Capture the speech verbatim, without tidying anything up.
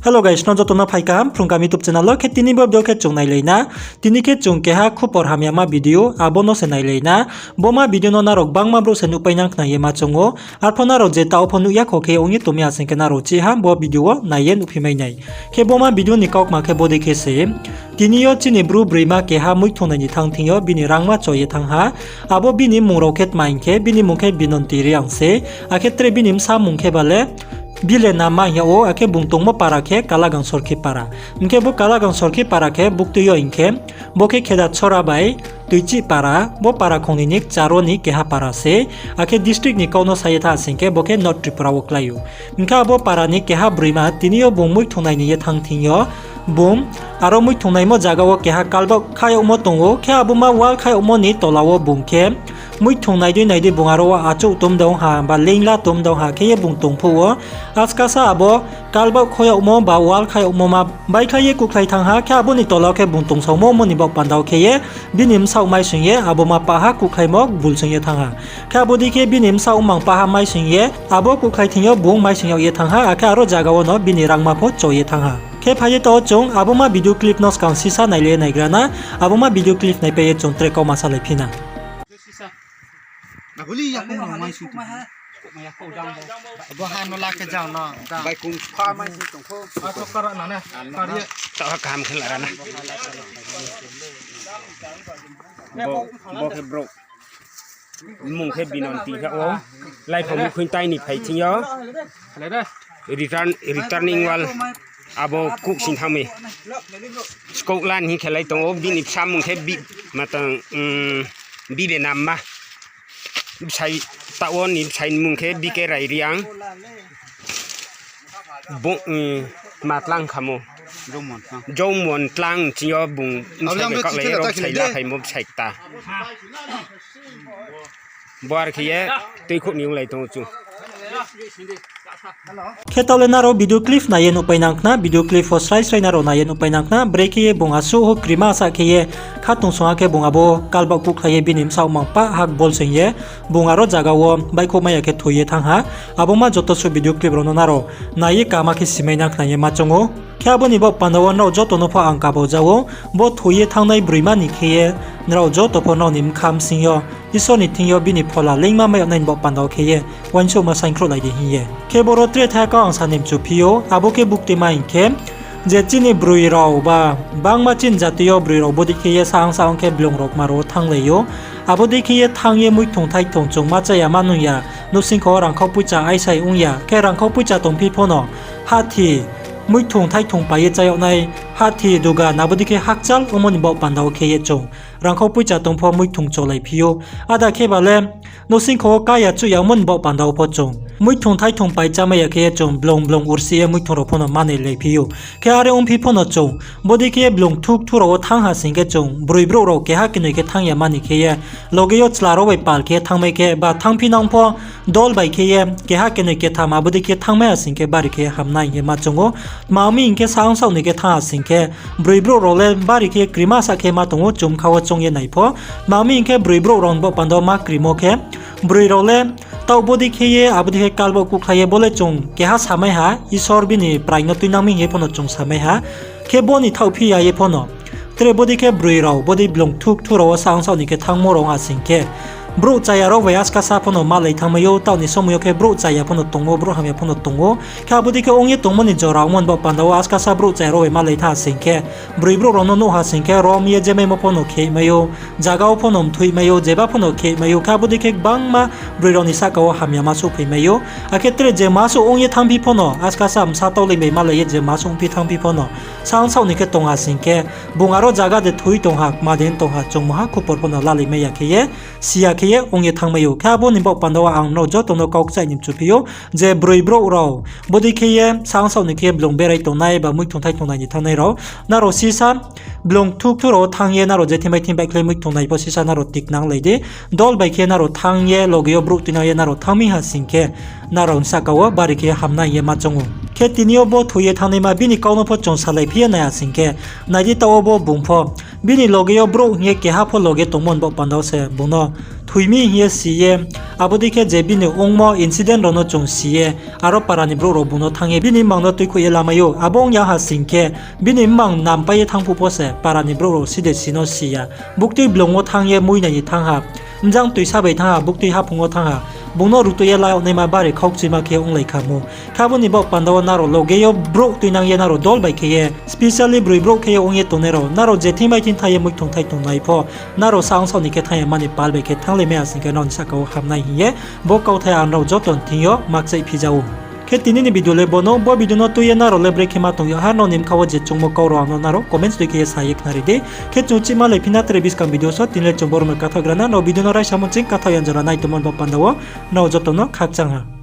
Hello guys, no joto no phai kaham Phrung Kaham YouTube channel wo. Khe tini bo video khe chung nailai na. Tini khe chung keha khupor hamyama video, abo no se nailai na. Bo ma video no nrao gbangma brouh se nuhpai nang khna ye ma choung ou. Arpho nrao je taoh pho nuh ya kho khe ong ye tong mi, asing khe nrao chih ha bo video wo nai ye nuhphi mai nai. Khe bo ma video ni kaukma khe bodei khe se. Tini yo chini Bru broima keha muithungnai ni thanng thing yo bini rangma cho ye thanng ha. Abo bini mmung rao khe tma hing khe, bini mmung khe Binonti Reang se. Akhe tre bini bsa mmung khe ba le Bilenama hing yag ou, akhe bung tongmo para khe Kalagang Sorkhi para. Hing khe bo Kalagang Sorkhi para khe buktui yo hing khe, bo khe Khedachora bai Toichih para, bo para khong ni ni kchar wo ni keha para se. Akhe district ni kau no sa ye thanng sing khe bo khe North Tripura wo klái ou. Hing khe abo para ni keha broima tini yo bung muithungnai ni ye thanng thing yo, bung aro muithungnaimo zaga wo keha kalbaoh kha yagmo tong ou, khe abo ma wall kha yagmo ni tola wo bung khe muithungnai dei nai dei bung aro wo achouh tom dong ha, ba leingla tom dong ha khe ye bung tong phuh wo, askasa abo kalbaoh kho yagmo ba wall kha yagmo ma baikhlai ye kuhkhlai thanng ha, khe abo ni tola wo khe bung tongsaomo mo ni baoh panda wo khe ye bini bsaoh maisoing ye abo ma pah ha kuhkhlaimo bulsoing ye thanng ha. Khe abo dei khe bini bsaoh mang pah ha maisoing ye, abo kuhkhlai thing yo bung maisoing yag ye thanng ha, akhe aro zaga wo no bini rangma pho cho ye thanng ha. Khe phai di taoh chung abo ma video clip no skang sisa nailai ye naigra na, abo ma video clip naipai ye chung tre kauma salai phi na. Bo ha no la khe jang no, jang. Bai kum pha mai si tong kho. Taoh ha kaham khe lara na. Bo, bo khe brouh. Mmung khe Binonti hing yag ou. Laiphang mukhuing tai ni phai thing yo. Return, returning wall. Abo kuhsing thanng mi. Skouh lan hing khe lai tong ou, bini bsa mmung khe bi-, matang, mm, Bilenama. Bsai, taoh wo ni bsai ni mmung khe B K Rai Reang. Bo, mm, tma tlang khamo. Joumon tlang ching yo bung bsai bai kaohlai ye rao bsai la phaimo bsai kta. Bo are khe ye tuikhouh ni onglai tong ou chung. Khe taoh le nrao video clip nai ye nuhpai nang khna, video clip pho srai srai nrao nai ye nuhpai nang khna, brekhe ye bung asuh ho krima sa khe ye khatungsung ha khe bung abo kalbaoh kuhkhlai ye bini bsaoh mang pah ha bulsoing ye, bung aro zaga wo baihkhouh mai ya khe thoi ye thanng ha. Abo ma joto suh video clip rao no nrao nai ye kaham khe simai nang khna ye ma choung ou. Khe abo ni baoh panda wo nrao joto no pho ang kaba ja ou, bo thoi ye thanngnai broima ni khe ye, nrao joto pho nrao ni bkha bsing yo, Isor ni thing yo bini phola leingma mai yag nai ni baoh panda wo khe ye, uaingsouhma saingkhrouhlai di hing ye. Khe boro tre thai kau ang sa ni mchu phi ou, abo khe buktima hing khe, je chini broi rao ba, bangma chini jati yo broi rao bodei khe ye saang saang khe blung rao kma rao wo thannglai ou. Abo dei khe ye thanng ye muithung thaithung chung ma cha ya ma nung ya, nouhsingkho wo rangkhau poicha aisai ong ya, khe rangkhau poicha tongphi pho no, hahthi, muithung thaithung pai ye chá yag nai, hahthi duga na bodei khe hakchal ongmo ni baoh panda wo khe ye chung rangkhau poicha tong pho muithung cholai phi ou. Ada khe ba le, nouhsingkho wo ká ya chuh ya ongmo ni baoh panda wo pho chung muithung thaithung pai chámai ya khe ye chung blung blung ursi ye muithung rao pho no manailai phi ou. Khe are ongphi pho no chung, bodei khe ye blung thukthu rao wo thanng ha sing khe chung, broi brouh rao keha kenoi khe thanng ya ma ni khe ye, loge yo chla rao bai pal khe ye thanngmai khe, ba thanngphi nang pho dol bai khe ye, keha kenoi ketham abo dei khe ye thanngmai ha sing khe bari khe ye hamnai hing ye ma choung ou. Tma ong mi hing khe saang saoh ni khe thanng ha sing khe, broi brouh rao le bari khe ye krima sa khe ma tong ou, chung bkha wo choung ye nai pho. Tma ong mi hing khe broi brouh rao ni baoh panda wo ma krimo khe, broi rao le taoh bodei khe ye, abo dei khe kalbaoh kuhkhlai ye, bo le chung keha samai ha, Isor bini prai no tuinang mi hing ye pho no chung samai ha. Khe bo ni thaohphi ya ye pho no, tre bodei khe broi rao, bodei blung thukthu rao wo saang saoh ni khe thanngmo rao ong ha sing khe, brouh chaya rao bai askasa pho no malai thanngmai ou, taoh ni somoi yo khe brouh chaya pho no tong ou, brouh hamya pho no tong ou. Khe abo dei khe ong ye tongmo ni jora ongmo ni baoh panda wo askasa brouh chaya rao bai malai thanng ha sing khe, broi brouh rao no nuh ha sing khe rom ye jemaimo pho no khemai ou, zaga wo pho no mthoimai ou, jeba pho no khemai ou, khe abo dei khe gbangma broi rao ni sahka wo hamyama souhphaimai ou. Akhe tre je ma souh ong ye thanngphi pho no, askasa bsa taulai bai malai ye je ma souh ongphi thanngphi pho no, saang saoh ni khe tong ha sing khe, bung aro zaga de thoi tong ha, kma de tong ha, chung mungha khupor pho no lalai mai ya khe ye, si ya khe ye ong ye thanngmai ou. Khe abo ni baoh panda wo ang nrao joto no kau kchaih ni mchu phi ou, je broi brouh rao, bodei khe ye saang saoh ni khe blung berai tongnai ba muithung thaithung nai ni thanngnai rao, nrao sisa blung thukthu rao wo thanng ye nrao je thimai thim baihkhlai muithung nai pho sisa nrao tiknanglai di. Dol bai khe nrao thanng ye loge yo brouh tuinang ye nrao thanng mi ha sing khe, nrao ni sahka wo bari khe hamnai hing ye ma choung ou. Khe tini yo bo thoi ye thanngnaima bini kau no pho chung salai phi ye nai ha sing khe, nai di taoh wo bo bung pho bini loge yo brouh hing ye keha pho loge tongmo ni baoh panda wo se bung no thoi mi hing ye si ye, abo dei khe je bini ongmo incident rao no chung si ye, aro para ni brouh rao bung no thanng ye bini mmang no tuikhouh ye lamai ou. Abo ong ya ha sing khe, bini mmang nampai ye thanng phuh pho se para ni brouh rao side si no si ya. Buktui blung wo thanng ye mui nai ni thanng ha, bjang tuisa bai thanng ha, buktui haphung wo thanng ha, bung no rutui ye la yag naima bari khaukchuima khe onglai kha mu. Khe abo ni baoh panda wo nrao loge yo brouh tuinang ye nrao dol bai khe ye, specially broi brouh khe ye ong ye tongnai rao, nrao je thing bai thing thanng ye muithung thai tongnai pho, nrao saong saoh ni khe thanng ya mani pal bai khe thannglai mai ha sing khe nrao ni sahka wo ham nai hing ye, bo kauthai ang nrao joto ni thing yo makchaih phi ja ou. Khe tini ni video le bo no, bo video no tui ye nrao le brekhe ma tong yag ha, nrao ni bkha wo je choungmo kau rao ang no nrao comments dei khe ye sa ye khnari di. Khe chung chihma lai phi na tre buskang video so, tini le chung boro no kathaoh gra na, nrao video no raisa mo ching kathaoh ya jora nai tongmo ni baoh panda wo, nrao joto no khakchang ha.